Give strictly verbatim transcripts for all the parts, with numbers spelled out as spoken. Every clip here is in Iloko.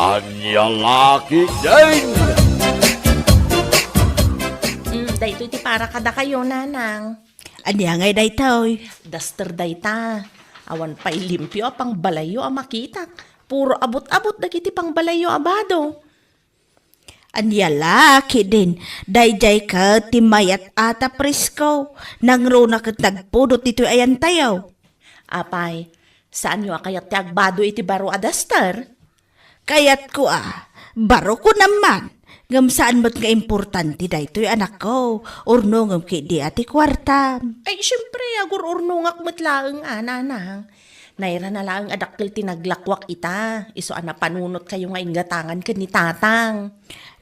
Ania la ketdin? Mm, daytoy ti para kadakayo, Nanang. Ania ngay daytoy? Duster dayta. Awan pay limpio a pangbalayyo a makitak. Puro abut-abut dagiti pangbalayyo a bado. Ania la ketdin, daydiay ket ti mayat a ta presko, nangruna ket nagpudot ditoy ayantayo. Apay, saanyo a kayat ti agbado iti baro a duster? Kayatko a, baro ko naman. Ngem saan met nga importante daytoy, anakko. Urnongem ketdi a ti kuartam. Ay, siempre, agur-urnongak met laeng a, Nanang. Nairana laeng a dakkel ti naglakuak ita, isu a napanunotkayo nga inggatangan ken ni Tatang.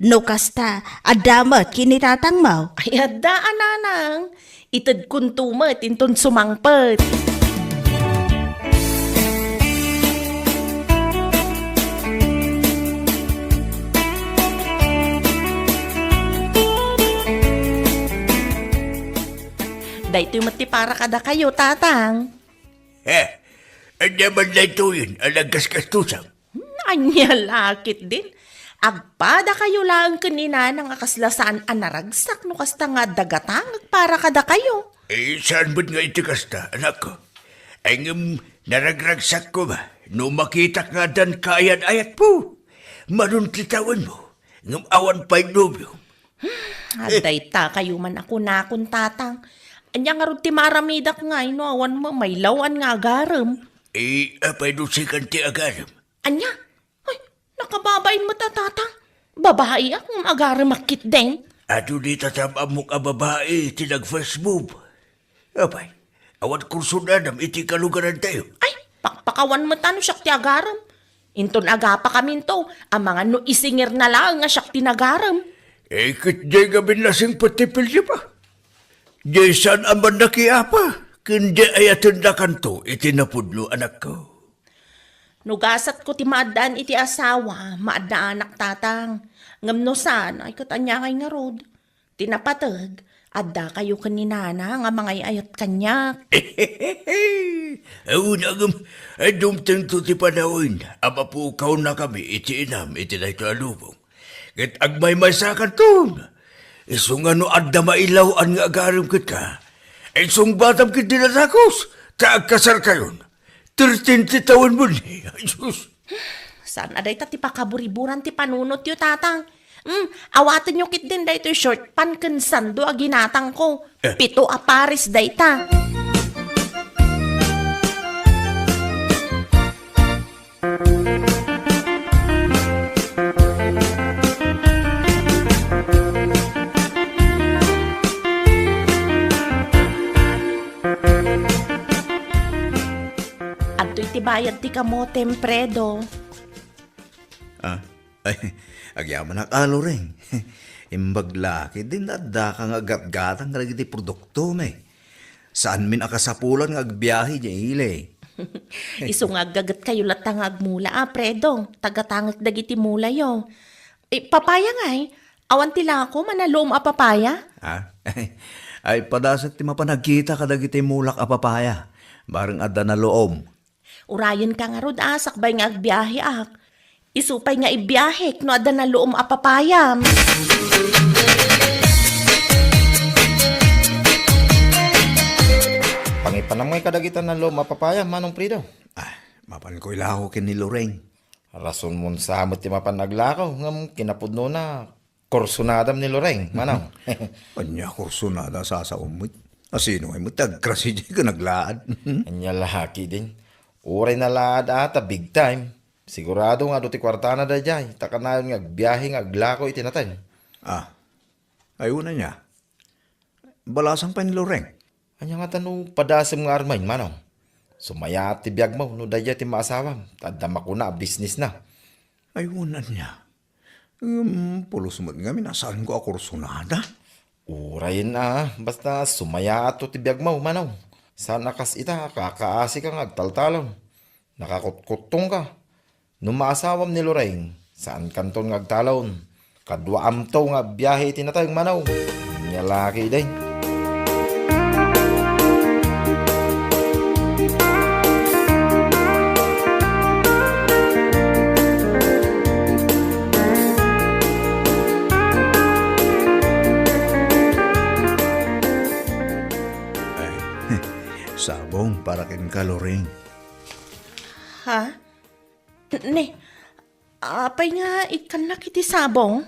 No kasta, adda met ken ni Tatangmo? Ay, adda a, Nanang. Itedkonto met inton sumangpet. Daytoy met ti para kadakayo, Tatang. Eh, ania man daytoyen a nagkaskastosam? Hmm, ania la ketdin? Agpadakayo laeng ken ni Nanang a kasla saan a naragsak no kasta nga adda gatangek para kadakayo. Eh, saan met nga iti kasta, anakko? Ay, ngem naragragsak koma no makitak nga addan kaayat-ayatmo. Madun ti tawenmo, ngem awan pay nobio. Adda ita kayo man a kunakon, Tatang. Ania ngarud ti maaramidak ngay no awan met maylaw-an nga agarem? Eh, apay no sikan ti agarem? Ania? Ay, nakababain met a, Tatang. Babaiak ngem agaremak ketdin. Adu dita tam-ammok a babai ti nag-first move. Apay, awan kursunadam iti kalugarantayo? Ay, pakpakawan met a no siak ti agarem. Inton agapakaminto, amangan no isingirna laeng a siak ti nagarem. Eh, ket diay ngamin nasingpet ti pilyepa. Diay saan a mannakiapa, ken diay ayatendakanto iti napudno, anakko. No gasatko ti maaddaan iti asawa, maaddaanak, Tatang. Ngem no saan, ay ket ania ngay ngarud? Ti napateg, addakayo ken ni Nana nga mangay-ayat kaniak. Awan, ngem, dumtengto ti panawen a mapukawennakami iti inam iti daytoy a lubong. Ket agmaymaysakanton. Isu nga no adda mailaw-an nga agarem kenka, insungbatam ket dinadakus, ta agkasarkayon. Thirteen ti tawenmo ni. Ay, sus. Saan a dayta ti pakaburiburan ti panunotyo, Tatang? Hmm, awatenyo ketdin daytoy short pant ken sando a ginatangko. Eh. Pito a pares dayta. Adtoy ti bayad ti kamotem, Predo. Ah, ay, agyamanak a, Loreng. Imbag la ketdin addaka nga aggatgatang kadagiti produktom. Saanmin a kasapulan nga agbiahe diay ili. Isu nga aggagetkayo latta nga agmula a, Predo, ta gatangek dagiti mulayo. Eh, papaya ngay, awan ti lako, manaluom a papaya? Ah? Ay, padasek ti mapan agkita kadagiti mulak a papaya. Bareng adda naluom. Urayenka ngarud a, sakbay nga agbiaheak. Isu pay nga ibiahek no adda naluom a papayam. Pangipanam ngay kadagita naluom a papaya, Manong Predo? Ah, mapanko ilako ken ni Loreng. Rasonmon sa met ti mapan aglako, ngem kinapudnona, kursunadam ni Loreng, Manong. Ania kursunada a sasaom met? Asino ngay met ti agkrasi diay ken aglaad? Ania la ketdin. Uray nalaad a ta big time. Sigurado nga adu ti kuartana daydiay, ta kanayon nga agbiahe nga aglako iti nateng. Ah, ay, wen ania. Balasang pay ni Loreng. Ania ngata no padasem nga armen, Manong? Sumayaat ti biagmo no daydiay ti maasawam, ta adda makuna a bisnisna. Ay, wen ania. Ngem, pulos met ngamin a saanko a kursunada. Urayen a, basta sumayaatto ti biagmo, Manong. Saan a kas ita, kakaasika nga agtaltalon. Nakakutkuttongka. No maasawam ni Loreng, saankanton nga agtalon. Kaduaamto nga agbiahe iti nateng, Manong. Ania la ketdin. para kenka, Lorraine. Ha? Ne, apay nga ikkannak iti sabong?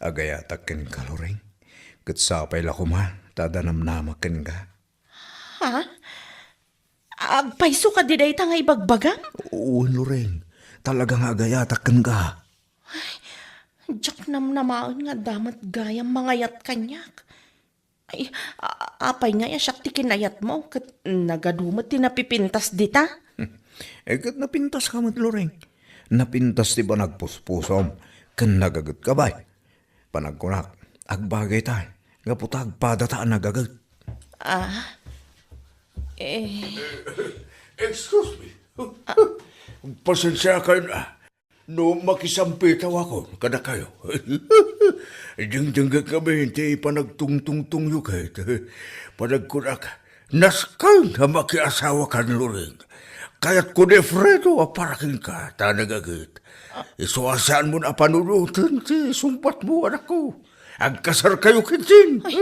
Agayatak kenka, Lorraine. Ket sapay la koma ta adda namnamak kenka. Ha? Agpayso kadi dayta nga ibagbagam? Wen, Lorraine. Talaga nga agayatak kenka. Diak namnamaen nga adda met gayam mangayat kaniak. Ay, a-, apay nga siak ti kinayatmo, ket nagadu met ti napipintas dita? Eh, ket napintaska met, Lorraine. Napintas ti panagpuspusom, ken nagagetka, bay. Panagkunak, agbagayta, gapu ta agpadata a nagaget. Ah, eh. Excuse me. Pasensiakayon, ah. No makisampitawakon kadakayo. Dingdinggetkami ti panagtungtungtongyo ket panagkunak, nasken nga makiasawakan, Lorraine. Kayatko ni Fredo a para kenka ta nagaget. Isu a saanmon a panunoten ti sungbatmo, anakko. Agkasarkayo ketdin. Ay,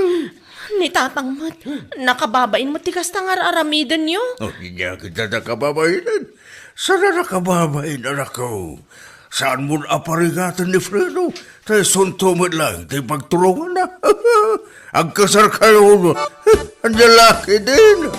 ni tatang met, nakababain met ti kasta nga ar-aramidenyo. Oh, diak ita nakababainen. Saan a nakababain, anakko. Saanmon a parigaten ni Fredo, ta isunto met laeng ti pagturonganna. Agkasarkayo, ania la ketdin.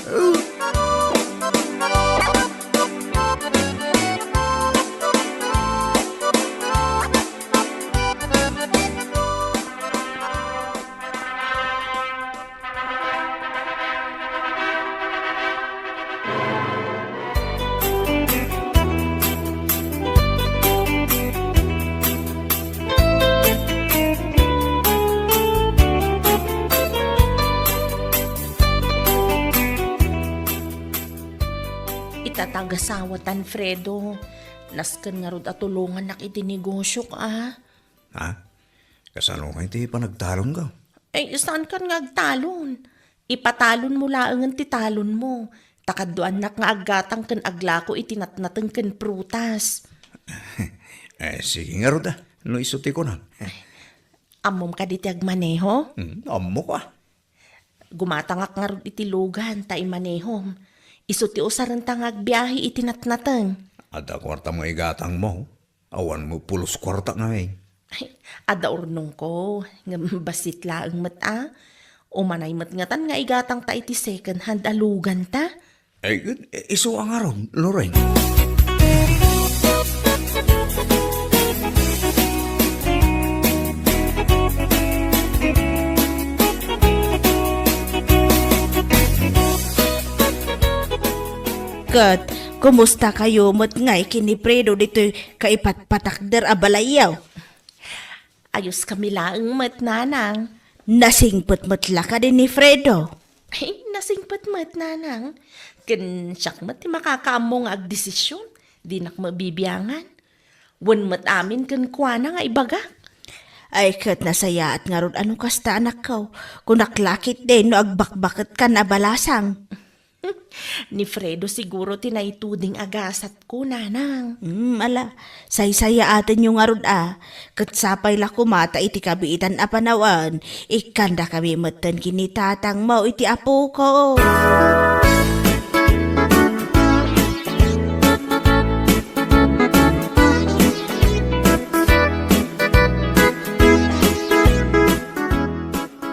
Ita ti agasawatan, Fredo. Nasken ngarud a tulongannak iti negosiok, a. Ha? Kasano ngay ti panagtalonka? Ay, saankan nga agtalon. Ipatalonmo laengen ti talonmo. Ta kaduaannak nga aggatang ken aglako iti natnateng ken prutas. Eh, sige ngarud, a, no isu ti kunam. Ammom kadi ti agmaneho? Hmm, ammok, a. Gumatangak ngarud iti lugan ta imanehom. Isu ti usarenta nga agbiahe iti natnateng. Adda kuartam nga igatangmo? Awan met pulos kuarta ngamin. Ay, adda urnongko, ngem bassit laeng met a. Umanay met ngatan nga igatangta iti second hand a luganta. Ay, isu a ngarud, Lorraine. Ket, kumustakayo met ngay ken ni Fredo ditoy kaipatpatakder a balayyo? Ayoskami laeng met, nanang. Nasingpet met la kadi ni Fredo? Ay, nasingpet met, nanang. Ken siak met ti makakaammo nga agdesisyon. Dinak mabibiangan. Wen met amin kenkuana nga ibagak. Ay, ket nasayaat ngarud a no kasta, anakko. Kunak la ketdi no agbakbaketkan a balasang. Ni Fredo siguro ti naituding a gasatko, nanang. Hmm, ala, saysayaatenyo ngarud a. Ket sapay la koma ta iti kabiitan a panawen, ikkandakami metten ken ni tatangmo iti apoko.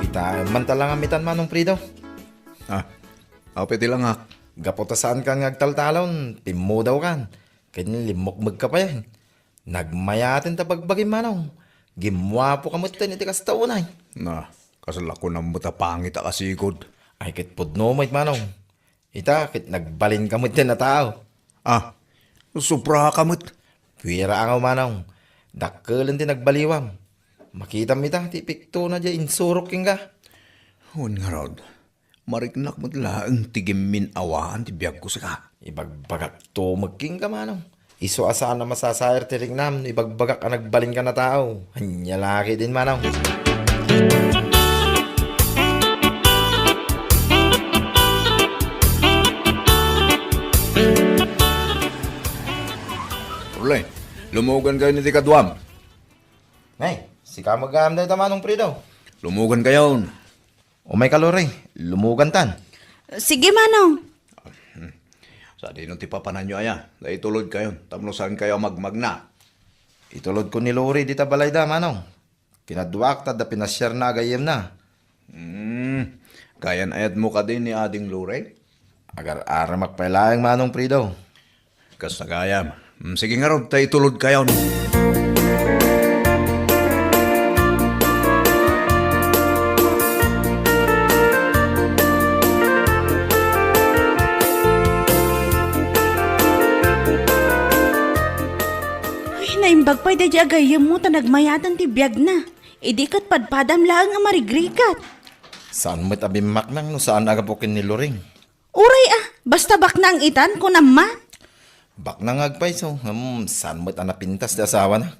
Kitaem man ta la nga mitan, Manong Fredo. Ah, apay ti langak? Gapu ta saankan nga agtaltalon, pimmudawkan. Ken limmukmegka payen. Nagmayaten ta bagbagim, Manong. Gimmuapoka metten iti kasta unay. Na, kasla kunam met a pangit a kasigud. Ay, ket pudno met, Manong. Ita, ket nagbalinka metten a tao. Ah, sobraka met. Puera angaw, Manong. Dakkelen ti nagbaliwam. Makitam ita ti piktona diay insurok kenka. Wen ngarud. Mariknak met laeng ti gimmin-awaan ti biagko sika. Ibagbagak to met kenka, Manong. Isu a saan a masasair ti riknam no ibagbagak a nagbalinkan a tao. Ania la ketdin, Manong? Orle, lumugankayon iti kaduam. Nay, sika met gayam dayta, Manong Fredo. Lumugankayon. Umayka, Lorraine, lumugantan. Sige, Manong. Sadino ti papananyo aya? Ta itulodkayon, tapno saankayo a magmagna. Itulodko ni Lori dita balayda, Manong. Kinaduaak ta adda pinasiarna a gayyemna. Hmm, kayan-ayatmo kadi ni Ading Lori? Agar-aramak pay laeng, Manong Fredo. Kasta gayam. Mm, sige ngarud, ta itulodkayon. Ay, naimbag pay daydi a gayyemmo ta nagmayaten ti biagna. Idi ket padpadam laeng a marigrigat. Saan met a bimmaknang no saan a gapu ken ni Loring? Uray a, basta baknang itan, kunam man. Baknang nga agpayso, ngem saan met a napintas ti asawana?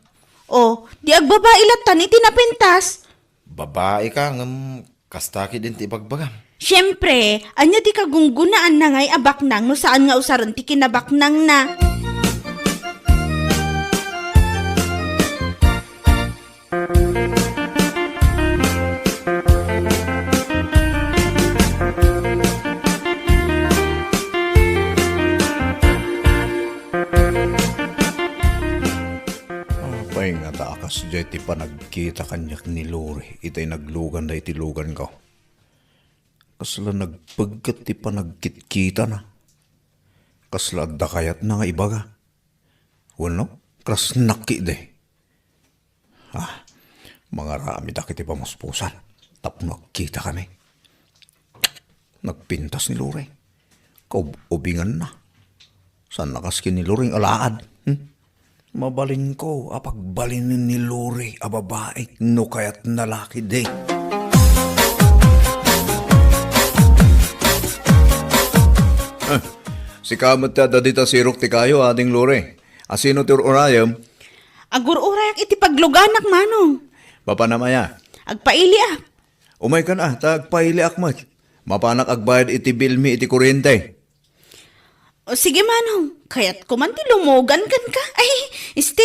O, di agbabai lattan iti napintas. Babai ka, ngem kasta ketdin ti ibagbagam. Siempre, ania ti kagunggonaanna ngay a baknang no saan nga usaren ti kinabaknangna? Apay ngata a kasdiay ti panagkita kaniak ni Lori itay nagluganda iti luganko? Kasla nagpegget ti panagkitkitana. Kasla adda kayatna nga ibaga. Wenno, krasnak ketdi. Ah, mangaramidak iti pamuspusan tapno agkitakami. Nagpintas ni Lori. Kaub-ubinganna. Saan a kas ken ni Loring alaad. Hmm? Mabalinko a pagbalinen ni Lori a babaik no kayatna la ketdi. Eh, sika met ti adda dita sirok ti kayo, Ading Lori. Asino ti ur-urayem? Agur-urayak iti pagluganak, Manong. Mapanam aya? Agpailiak. Umaykan a, ta agpailiak met. Mapanak agbayad iti bilmi iti kuryente. O, sige, Manong. Kayatko man ti lumugan kenka. Ay, isti,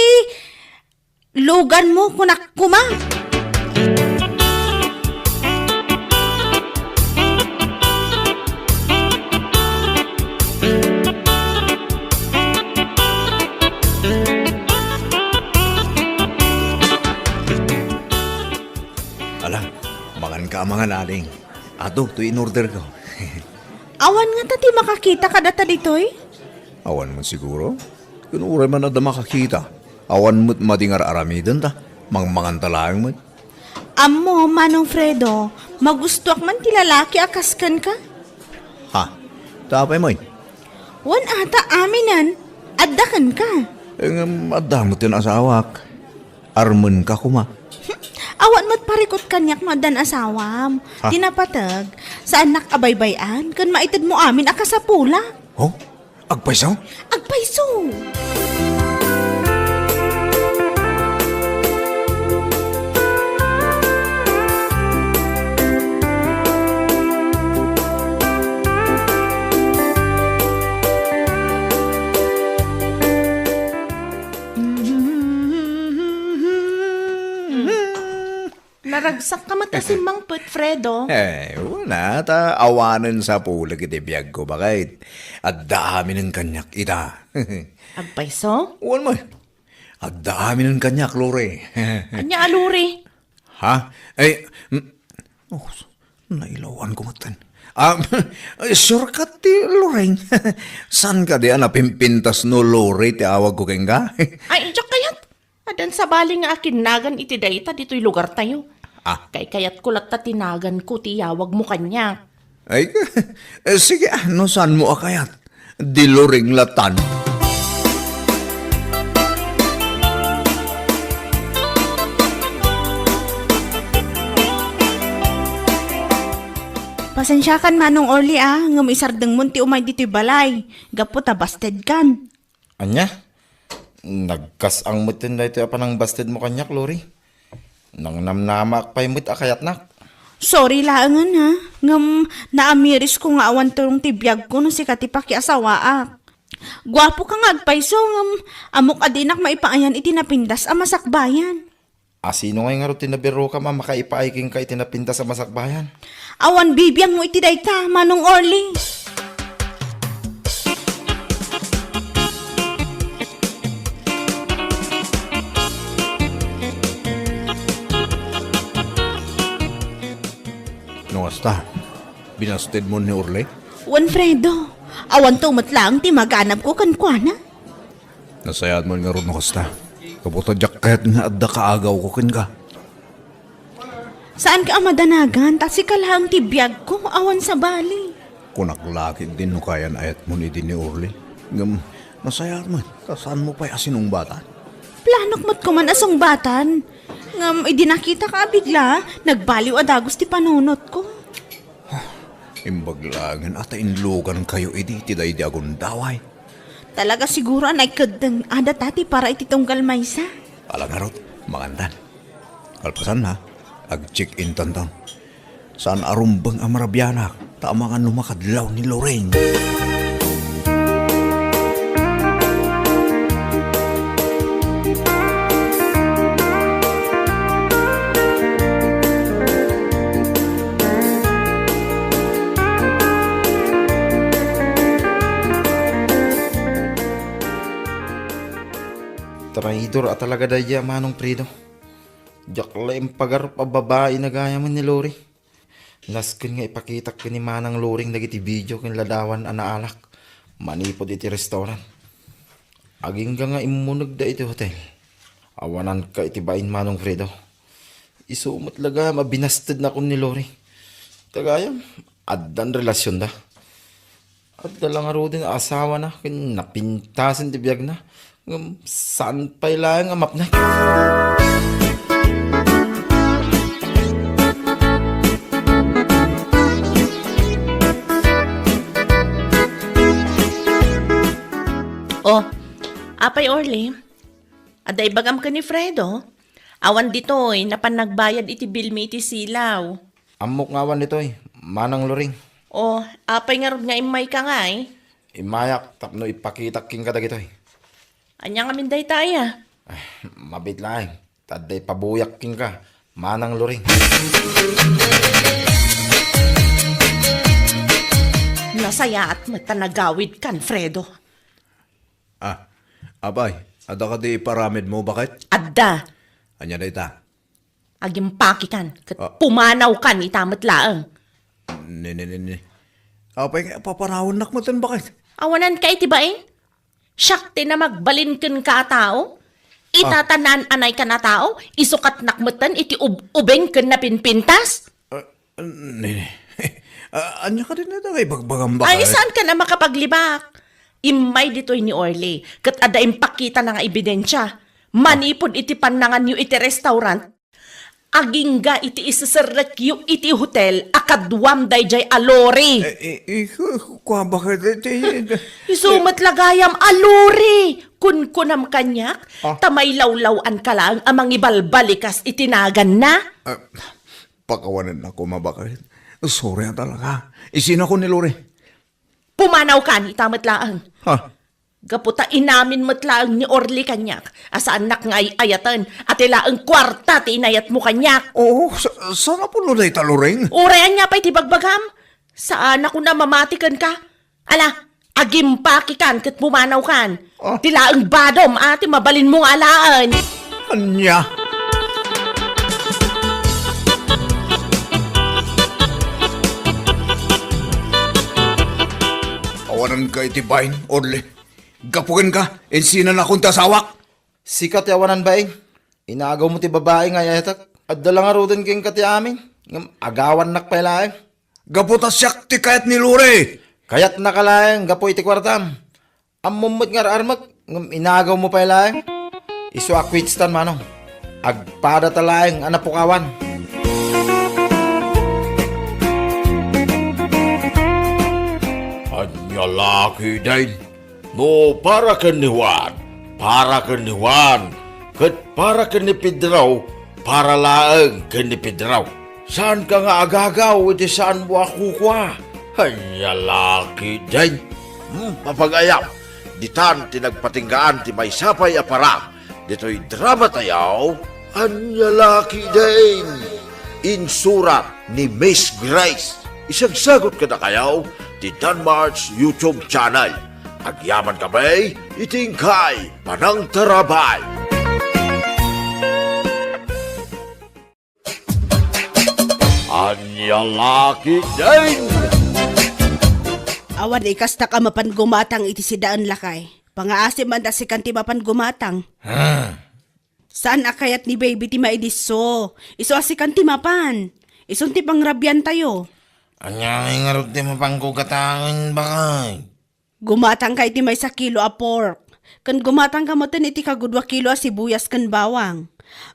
luganmo, kunak koma. Ala, mangan ka a mangan, Ading. Ato, toy in-order ko. Awan ngata ti makakita kadata ditoy? Awan met siguro. Ken uray man adda makakita, awan met madi nga ar-aramidenta. Mangmanganta laeng met. Ammo, Manong Fredo, magustoak man ti lalaki a kas kenka. Ha? Ta apay met? Wen ata aminen, adda kenka. Eh, ngem adda met ti asawak. Armenka koma. Awan met parikut kaniak no addan asawam. Ha? Ti napateg, saannak a baybay-an ken maitedmo amin a kasapulak. Oh? Agpayso? Agpayso! Naragsak ka met a simmangpet, Fredo. Eh, wen a, ta awanen sapulek iti biagko, baket adda aminen kaniak ita. Agpayso? Wen met. Adda aminen kaniak, Lori. Ania a Lori? Ha? Ay, mm, oh, nailawanko metten. Ah, sure ka ti Loring? Saan kadi a napimpintas no Lori ti awagko kenka? Ay, idiak kayat. Addan sabali nga akinnagan iti dayta ditoy lugartayo. Ah. Kaykayatko latta ti naganko ti iyawagmo kaniak. Ay, eh, sige, ah, no saanmo a kayat. Di Loring lattan. Pasensiakan, Manong Orly, ah, ngem isardengmon ti umay ditoy balay, gapu ta bastedkan. Ania? Nagkas-ang metten daytoy a panangbastedmo kaniak, Lori. Nangnamnamaak pay met a kayatnak. Sorry laengen, ha? Ngem naamirisko nga awan turong ti biagko no sika ti pakiasawaak. Guapoka nga agpayso, ngem ammok a dinak maipaayan iti napintas a masakbayan. Asino ngay ngarud ti nabiruam a makaipaay kenka iti napintas a masakbayan? Awan bibiangmo iti dayta, Manong Orly. Ta, binastedmon ni Orly? Wen, Fredo, awanto met laeng ti maganabko kenkuana. Nasayaatmon ngarud no kasta. Gapu ta diak kayat nga adda kaagawko kenka. Saanka a madanagan, ta sika laeng ti biagko, awan sabali. Kunak la ketdin no kayan-ayatmon idi ni Orly. Ngem, nasayaat met, ta saanmo pay a sinungbatan? Planok met koman a sungbatan. Ngem, idi nakitaka a bigla, nagbaliw a dagus ti panunotko. Imbag laengen a ta inlugankayo idi ti daydi a gundaway. Talaga siguro a naikeddeng a data ti para iti tunggal maysa. Ala ngarud, mangantan. Kalpasanna, ag-check-in tanton. Saan a rumbeng a marabianak, ta amangan no makadlaw ni Lorraine. Traidor a talaga daydiay a Manong Fredo. Diak la impagarup a babaina gayamen ni Lori. Nasken nga ipakitak ken ni Manang Loring dagiti video ken ladawan a naalak manipud iti restaurant. Agingga nga immunegda iti hotel. Awananka iti bain, Manong Fredo. Isu met la gayam a binastednakon ni Lori. Ta gayam, addan relasionda. Adda la ngaruden a asawana ken napintasen ti biagna. Ngem saan pay laeng a mapnek. Oh, apay Orly? Adda ibagam ken ni Fredo? Awan ditoy, napan nagbayad iti bilmi iti silaw. Ammok nga awan ditoy, Manang Loring. Oh, apay ngarud nga immayka ngay? Immayak tapno ipakitak kenka dagitoy. Ania ngamin dayta aya? Ay, mabiit laeng. Ta adda ipabuyak kenka, Manang Loring. Nasayaat met ta nagawidkan, Fredo. Ah, apay, adda kadi iparamidmo, baket? Adda. Ania dayta? Agimpakikan, ket Ah. pumanawkan ita met laeng. Ni, ni, ni, ni. Apay nga papanawannak metten, baket? Awananka iti bain? Siak ti namagbalin kenka a tao? Ita Ah. ta naan-anaykan a tao? Isukatnak metten iti ub-, ubing ken napinpintas? Ah, ni, ni. Ah, ania kadi dayta nga ibagbagam, baket? Ay, saankan a makapaglibak? Immay ditoy ni Orly, ket adda impakitana nga ebidensia. Manipud iti pannanganyo iti restaurant, agingga iti iseserrekyo iti hotel a kaduam daydiay a Lori. Eh, eh, eh, ku-, ku-, kua, baket iti Isu met la gayam a Lori! Kunkunam kaniak, Ah. ta mailawlaw-anka laeng a mangibalbalikas iti naganna. Ah, pakawanennak koma, baket. Sorry a talaga. Isinako ni Lori. Pumanawkan ita met laeng. Ha? Gapu ta inamin met laeng ni Orly kaniak a saannak nga ay-ayaten, a ti laeng kuarta ti inayatmo kaniak. Oo, sa-, saan a pudno dayta, Loring? Uray ania pay ti bagbagam? Saanakon a mamati kenka. Ala, agimpakikan ket pumanawkan. Ah. Ti laeng badom a ti mabalinmo nga alaen. Ania? Awananka iti bain, Orly. Gapu kenka, insinanakon ti asawak. Sika ti awanan bain. Inagawmo ti babai nga ay-ayatek. Adda la ngaruden kenka ti amin. Ngem agawannak pay laeng. Gapu ta siak ti kayat ni Lori. Kayatnaka laeng gapu iti kuartam. Ammom met nga ar-armek, ngem inagawmo pay laeng. Isu a quits tan, Manong. Agpadata laeng a napukawan. Ania la ketdin? No para ken ni Juan, para ken ni Juan, ket para ken ni Pedro, para laeng ken ni Pedro. Saanka nga agagaw iti saanmo a kukua? Ania la ketdin? Hmm, mapagayam, ditan ti nagpatinggaan ti maysa pay a para ditoy drama tayo. Ania la ketdin? Insurat ni Miss Grace. Isagsagut kadakayo ti Danmar's YouTube channel. Agyaman kami iti inkay panangtarabay. Ania la ketdin? Awan ikastak a mapan gumatang iti sidaen, lakay. Pangaasim man ta sikan ti mapan gumatang. Ha? Saan a kayat ni baby ti maidisso. Isu a sikan ti mapan. Isun ti pangrabiantayo. Ania ngarud ti mapanko gatangen, bakay? Gumatangka iti maysa kilo a pork, ken gumatangka metten iti kagudua kilo a sibuyas ken bawang.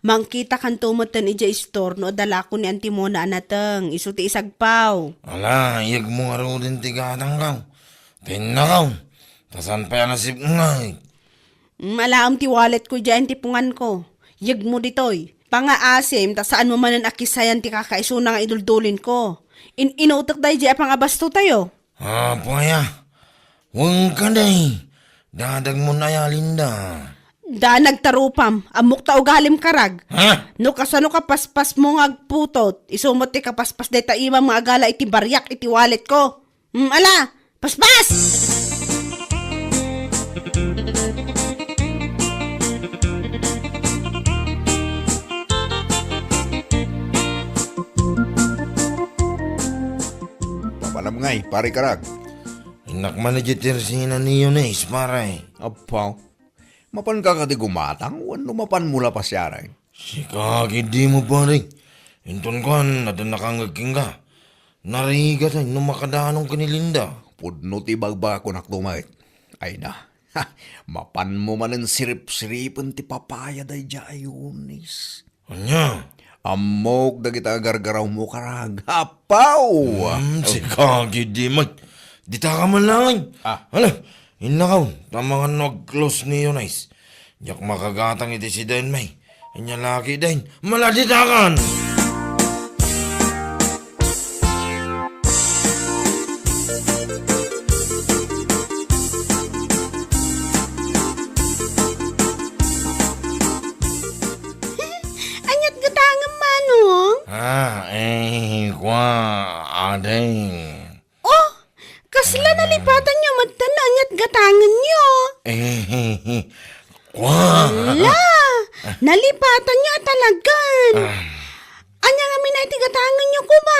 Mangkitakanto metten idiay istor no adda lako ni Auntie Mona a nateng, isu ti isagpaw. Ala, iyegmo ngaruden ti gatangko. Tinnakaw, ta saan pay a nasipnget. Mm, alaem ti walletko idiay antipunganko. Iyegmo ditoy. Pangaasim, ta saanmo manen a kisayan ti kakaisuna nga iduldulinko. In-inutek daydiay a pangabastotayo. Apo aya, wen kadi, dadagmon aya, Linda? Da, nagtarupam, ammok ta ugalim karag. Ha? No kasano kapaspasmo nga agputot, isu met ti kapaspas dayta imam nga agala iti bariak iti walletko. Hmm, ala, paspas! Papanam ngay, pare karag. Innak man idiay tersina ni Eunice, pare. Apo, mapanka kadi gumatang wenno mapanmo la pasiareng? Sika ketdi met, pare. Inton kuan, adda nakangngeg kenka. Narigat no makadanong ken ni Linda. Pudno ti ibagbagak kunakto met. Ay na. Ha, mapanmo manen siripsiripen ti papaya daydiay a Eunice. Ania? Ammok dagiti agargarawmo, karag. Apaw! Hmm, sika ketdi met. Ditaka man laeng. Ah. Hala, innakaw, ta amangan no ag-close ni Eunice. Diak makagatang iti sidaen, may. Ania la ketdin, maladitakan! Aniat gatangem, Manong? Ah, eh, kua, ading. Oh, kasla nalipatanyo metten no aniat gatangenyo? Eh, kua. Ala, nalipatanyo a talagan. Ah. Ania ngamin a iti gatangenyo koma?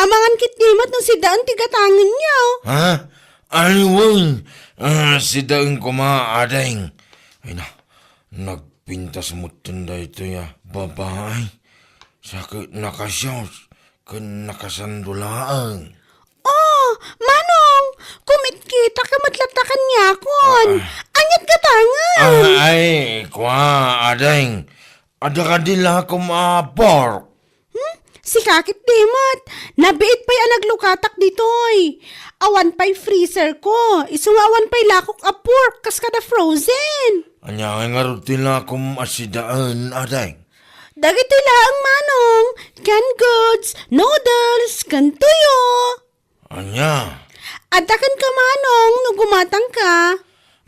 Amangan ketdi met no sidaen ti gatangenyo. Ha? Ay, wen. Ah, sidaen koma, ading. Ay na, nagpintas metten daytoy a babai. Sa ket nakasios ken nakasando laeng. Oh, Manong, kumitkita ka met latta kaniakon. Ah. Aniat gatangen? Ah, ay, kua, ading. Adda kadi lakom a pork? Hmm? Sika ketdi met. Nabiit pay a naglukatak ditoy. Awan pay freezer ko. Isu nga awan pay lakok a pork kas kada frozen. Ania ngay ngarud ti lakom a sidaen, ading? Dagitoy laeng, Manong. Canned goods, noodles, ken tuyo. Ania? Adda kenka, Manong, no gumatangka.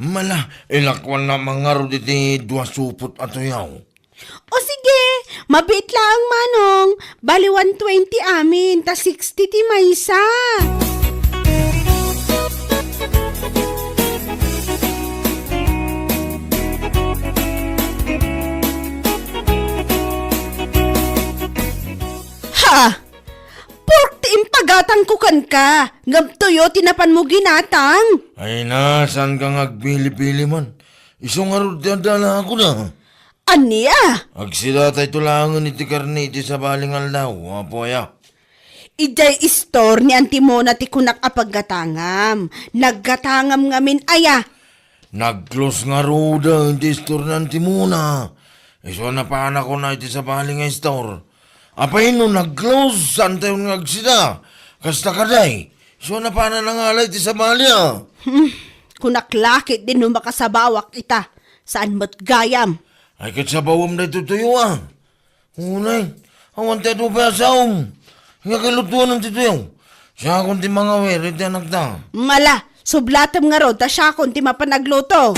Mala, ilakuanna man ngarud iti dua supot a tuyaw. O sige, mabiit laeng, Manong. Bali one twenty amin, ta sixty ti maysa. Ha! Pork ti impagatangko kenka, ngem tuyo ti napanmo ginatang. Ay na, saanka nga agpili-pili man? Isu ngarud ti adda lakoda. Ania? Agsidatayto laengen iti karne iti sabali nga aldaw, apo aya. Idiay istor ni Auntie Mona ti kunak a paggatangam. Naggatangam ngamin aya. Nag-close ngaruden ti istor ni Auntie Mona. Isu a napanakon iti sabali nga istor. Apay no nag-close, saantayon nga agsida? Kasta kadi, isu a napanan nangala iti sabali a. Hmm, kunak la ketdi no makasabawak ita. Saan met gayam? Ay, ket sabawem daytoy tuyo a. Unay, awan ti adu pay a saom. Nga kalutuanan ti tuyaw. Siakon ti mangawir iti anakta. Mala, sublatem ngarud ta siakon ti mapan agluto.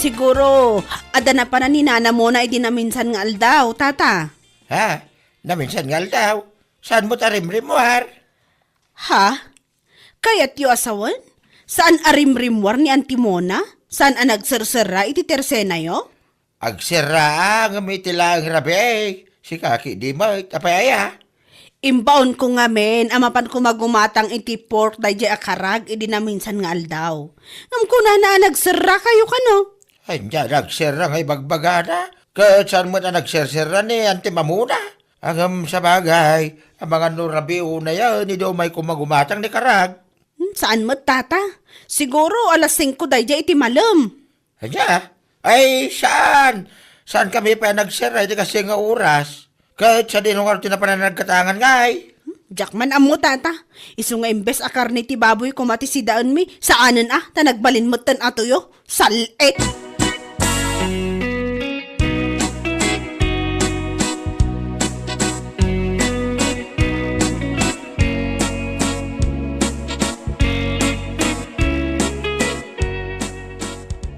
Siguro, adda napanan ni Nana Mona idi naminsan nga aldaw, tata. Ha? naminsan nga aldaw, saan met a rimrimmuar? Ha? Kayatyo a sawen? Saan a rimrimmuar ni Auntie Mona? Saan a nagserserra iti tersenayo? Agserra, ngem iti laeng rabii, sika ketdi met, apay aya? Imbaonko ngamin a mapanko magumatang iti pork daydiay a karag idi naminsan nga aldaw. Ngem kunana a nagserrakayo kano? Ania, nagserra nga ibagbagana? Ket saan met a nagserserra ni Auntie Mona? Ngem sabagay, amangan no rabii unayen, idi umayko magumatang ni karag. Hmm, saan met, Tata? Siguro alas singko daydiay iti malem. Ania? Ay, saan? Saankami pay a nagserra iti kastoy nga oras? Ket sadino ngarud ti napan a naggatangan ngay? Diak man ammo, Tata. Isu nga imbes a karne ti baboy koma ti sidaenmi, saanen a, ta nagbalin metten a tuyo. Sal-it!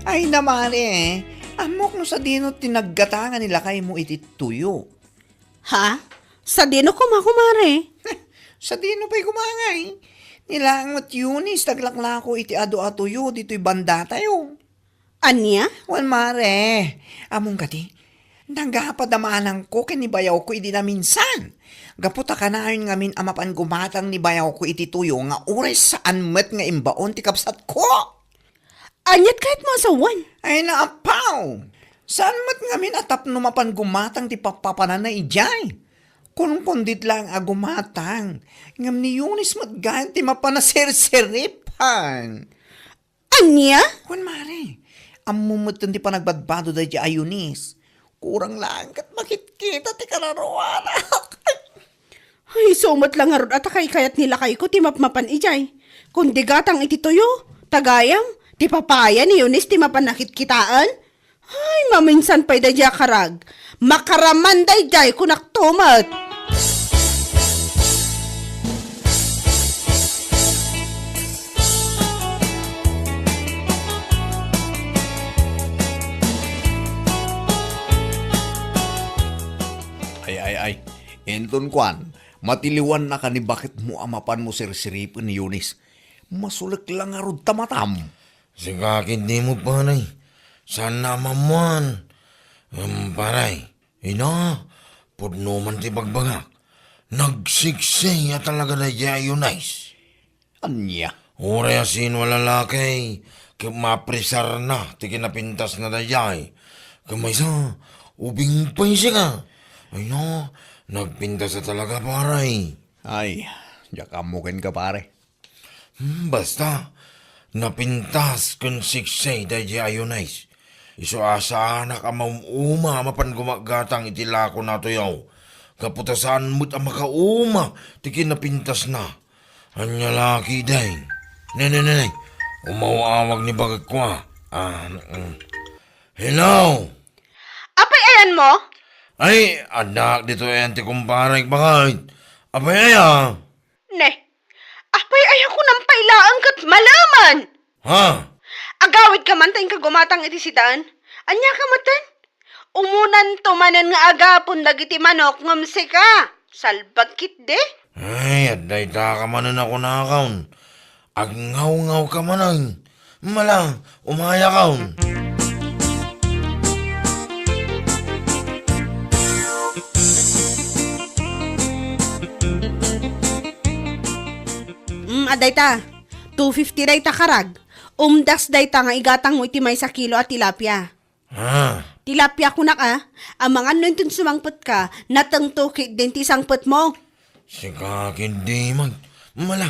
Ay, namare, ammok no sadino ti naggatangan ni lakaymo iti tuyo. Ha? Sadino koma, kumare? Sadino pay koma ngay? Ni laeng met Eunice ti aglaklako iti adu a tuyo ditoy bandatayo. Ania? Wen, mare, ammom kadi, nagapad a manangko ken ni bayawko idi naminsan. Gapu ta kanayon ngamin a mapan gumatang ni bayawko iti tuyo nga uray saan met nga imbaon ti kabsatko. Aniat kayatmo a sawen? Ay, naapaw! Saan met ngamin a tapno mapan gumatang ti pappapananna idiay? Kunkundiet laeng a gumatang, ngem ni Eunice met gayam ti mapan a serseripan. Ania? Wen, mare, ammom metten ti panagbadbado daydiay a Eunice. Kurang laeng ket makitkita ti kararuanak. Ay, isu met la ngarud a ta kaykayat ni lakayko ti mapmapan idiay. Kun di gatang iti tuyo, ta gayam, ti papaya ni Eunice ti mapan nakitkitaen. Ay, maminsan pay daydiay a karag. Makaraman daydiay, kunak to met. Ay, ay, ay. Inton kuan, matiliwannaka ni baketmo a mapanmo serseripen ni Eunice. Masulek la ngarud ta matam. Sika ketdi met, pare. Saan a maammuan. Ngem, pare, ina, pudno man ti bagbagak. Nagsiksay a talaga daydiay a Eunice. Ania? Uray a sino a lalaki, ket mapresarna ti kinapintasna daydiay. Ket maysa, ubing pay sika. Ay na, nagpintas a talaga, pare. Ay, diak ammo kenka, pare. Hmm, basta, napintas ken siksay daydiay a Eunice. Isu a saanak a maum-uma a mapan gumaggatang iti lakona a tuyo. Gapu ta saan met a makauma ti kinapintasna. Ania la ketdi? Ne, ne, ne, ne. Umaw-awag ni baketko a. Ah, mm. Hello? Apay ayanmo? Ay, addaak ditoy ayan ti kumparek, baket. Apay aya? Ne, apay aya kunam pay laeng ket malemen? Ha? Agawidka man ta inka gumatang iti sidaen. Aniaka metten? Umunanto manen nga agapon dagiti manok ngem sika, salbag ketdi? Ay, adda itaka manen a kunakon. Agngawngawka manen. Mala, umayakon. Mm, adayta. Two fifty dayta karag. Umdas dayta nga igatangmo iti maysa kilo a tilapia. Ah. Tilapia kunak a, amangan no inton sumangpetka, natengto ketdin ti sangpetmo. Sika ketdi met. Mala,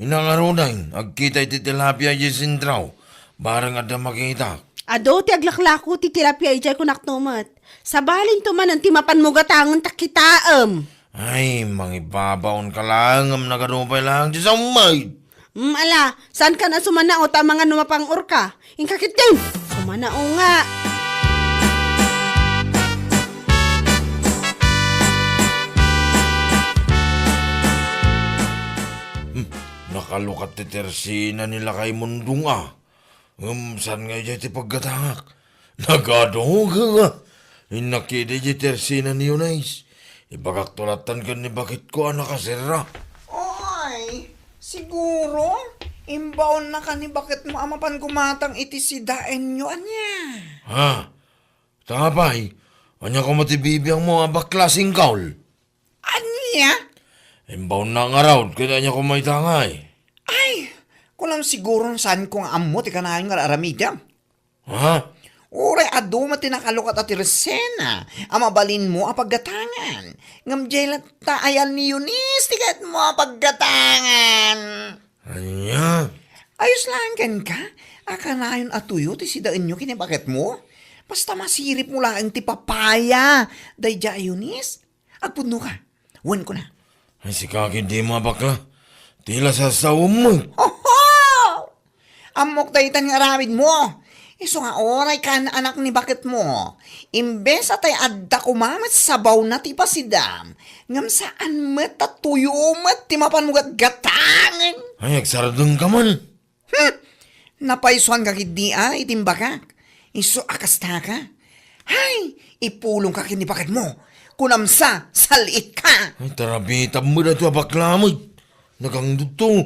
ina ngaruden, agkita iti tilapia idiay sentro. Bareng adda makitak. Adu ti aglaklako ti tilapia idiay kunakto met. Sabalinto manen ti mapanmo gatangen ta kitaem. Ay, mangibabaonka laeng ngem nagadu pay laeng ti sammay. Mm, ala, saankan a sumanao ta amangan no mapang-orka? Inka ketdin! Sumanao nga! Hmm, nakalukat ti tersina ni Lakay Mundong a. Ngem saan nga idiay ti paggatangak? Nagadu nga. Innak idi idiay tersina ni Eunice. Ibagakto lattan ken ni baketko a nakaserra. Oy, siguro, imbaonnaka ni baketmo a mapan gumatang iti sidaenyo, ania? Ha? Ta apay, ania koma ti bibiangmo a bakla, singkaw? Ania? Imbaonna ngarud, ket ania koma ita ngay? Ay, kunam siguro no saanko nga ammo ti kanayon nga ar-aramidem. Ha? Uray adu met ti nakalukat a tersena a mabalinmo a paggatangan. Ngem diay latta ayan ni Eunice ti kayatmo a paggatangan. Ania? Ayos laeng kenka a kanayon a tuyo ti sidaenyo ken ni baketmo. Basta masiripmo laeng ti papaya daydiay a Eunice. Agpudnoka. Wen kuna. Ay, sika ketdi, a bakla. Ti la sasawem. Oho! Ammok daytan nga aramidmo. Isu nga uray kaan-anak ni baketmo. Imbes a tay adda koma met sabawna ti ipasidam, ngem saan met ta tuyo met ti mapanmo gatgatangen. Ay, agsardengka man. Hmm! Napaysuanka ketdi a iti imbagak. Isu a kastaka. Hay! Ipulongka ken ni baketmo. Kunam sa, sal-itka! Ay, tarabitam met daytoy a bakla met. Nagangdudto.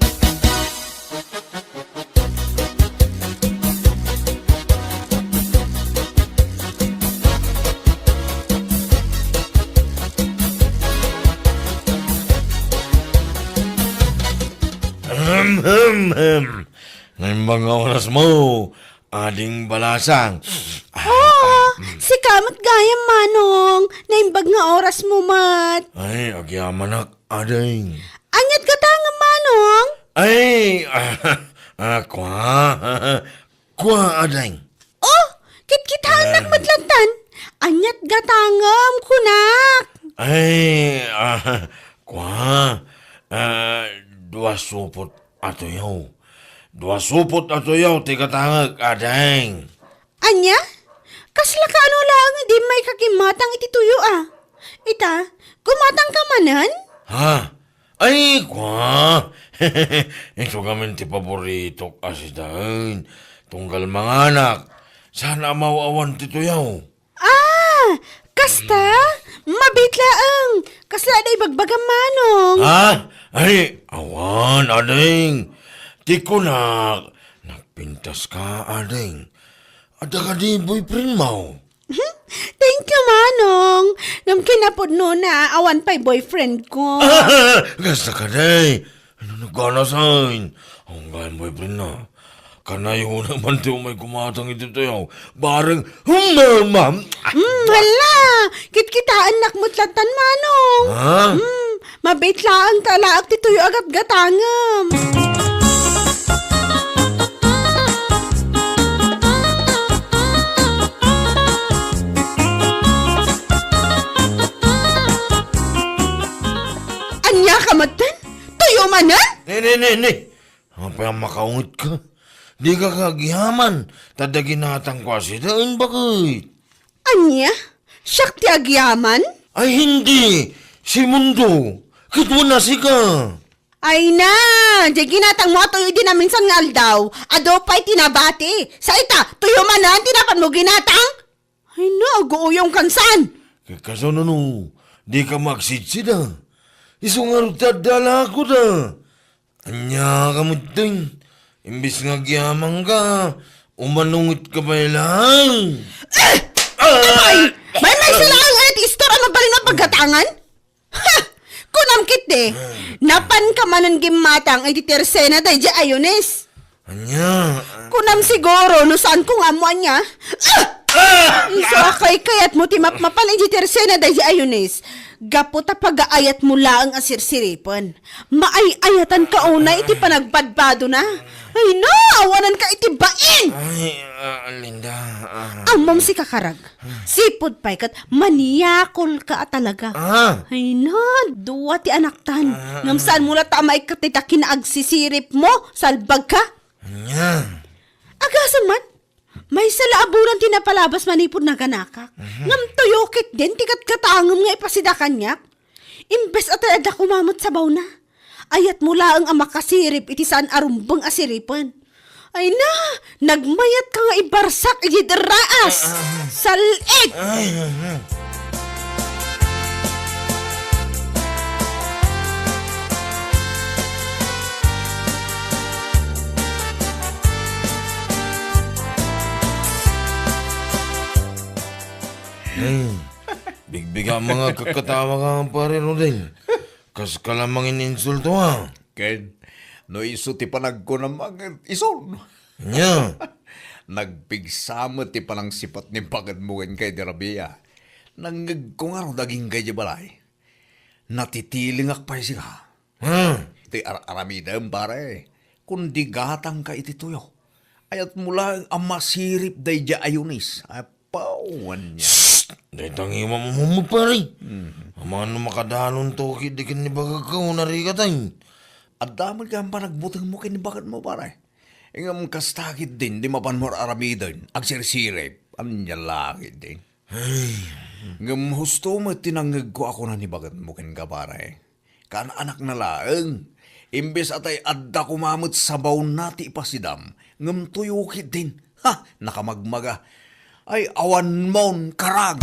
Ahem, hem, hem. Naimbag nga orasmo, Ading Balasang. Oo, sika met gayam, Manong. Naimbag nga orasmo met. Ay, agyamanak, Ading. Ania't gatangem, Manong? Ay, ah, ah, kua. Kua, Ading. Oh, kitkitaennak met lattan. Ania't gatangem, kunak. Ay, ah, kua. Ah, dua supot a tuyo. Dua supot a tuyo ti gatangek, Ading. Ania? Kasla kaano laeng a dimmaykak gimmatang iti tuyo a? Ita, gumatangka manen? Ha? Ay, kua! Isu ngamin ti paboritok a sidaen. Tunggal manganak, saan a maaw-awan ti tuyo. Ah! Kasta? Mabiit laeng. Kasla adda ibagbagam, Manong. Ha? Ay, awan, Ading. Ti kunak, nagpintaska, Ading. Adda kadi boyfriendmo? Thank you, Manong. Ngem kinapudnona, awan pay boyfriendko. Kasta kadi. Ano naganasan? Ang gayam boyfriendna. Kanayon man ti umay gumatang iti tuyo. Bareng humama. Hmm, hala! Kitkitaennak met lattan, Manong. Ha? Hmm, mabiit laeng ta alaek ti tuyo a gatgatangem. Ania ka metten? Tuyo manen? Ne, ne, ne, ne. Apay a makaungetka? Dika agyaman, ta adda ginatangko a sidaen, baket. Ania? Siak ti agyaman? Ay, hindi. Si Mundo. Ket wen a sika. Ay na, diay ginatangmo a tuyo idi naminsan nga aldaw. Adu pay ti nabati. Sa ita, tuyo manen ti napanmo ginatang? Ay na, aguuyongkan saan? Ket kasano no, dika agsidsida? Isu ngarud ti adda alaekda. Ania ka metten? Imbes nga agyamanka, umanungetka pay laeng. Eh! Ah! Apay! Maymaysa laeng aya ti istor a mabalin a paggatangan? Ha! Kunam ketdi, napanka manen gimmatang iti tersena daydiay a Eunice. Ania? Kunam siguro no saanko nga ammo ania. Ah! Ah! Isu a kaykayatmo ti mapmapan iti tersena daydiay a Eunice. Gapu ta pagaayatmo laeng a sirsiripen. Maay-ayatanka unay iti panagbadbadona. Ay na, awananka iti bain! Ay, ah, Linda, ah. Ammom sika karag. Sipud pay ket maniakolka a talaga. Ah. Ay na, dua ti anaktan. Ah, ngem ah. Saanmo latta a maikkat dayta kinaagsisiripmo, salbagka? Ania? Agasem man, maysa la a bulan ti napalabas manipud naganakak. Mhm. Ngem tuyo ketdin ti gatgatangem nga ipasida kaniak. Imbes a tay adda koma met sabawna, ayatmo laeng a makasirip iti saan a rumbeng a siripen. Ay na, nagmayatka nga ibarsak iti derraas. Ah, ah. Sal-ig! Ay, ah, ah. Ay, bigbiga mga kakatawa ka, pare Rodel. Kas ka lamang ininsulto, ha? Ken, no isu ti panagkunam, isun. Nya? Nagpigsa met ti panangsipat ni baketmo ken kay di Rabia. Nangngegko ngarud agingga idiay balay. Natitilingak pay sika. Hmm. Ti ar-aramidem, pare. Kundi gatangka iti tuyo. Ayatmo laeng a masirip daydiay a Eunice. Apaw, ania. Shh! Dayta nga imam-, umam-, pare. Mhm. Amangan no makadalon to, ki-, di ken ni bagagko, narikatay. Adda met nga panagbutingmo ken ni baketmo, pare. Ngem kasta ketdin, di mapanmo ar-aramiden, agsirsirip. Ania la ketdin? Ay. Ngem husto met ti nangngegko a kuna ni baketmo kenka, pare. Kaan-anakna laeng. Imbes a tay adda koma met sabawna ti ipasidam, ngem tuyo ketdin. Ha! Nakamagmaga. Ay, awanmon, karag!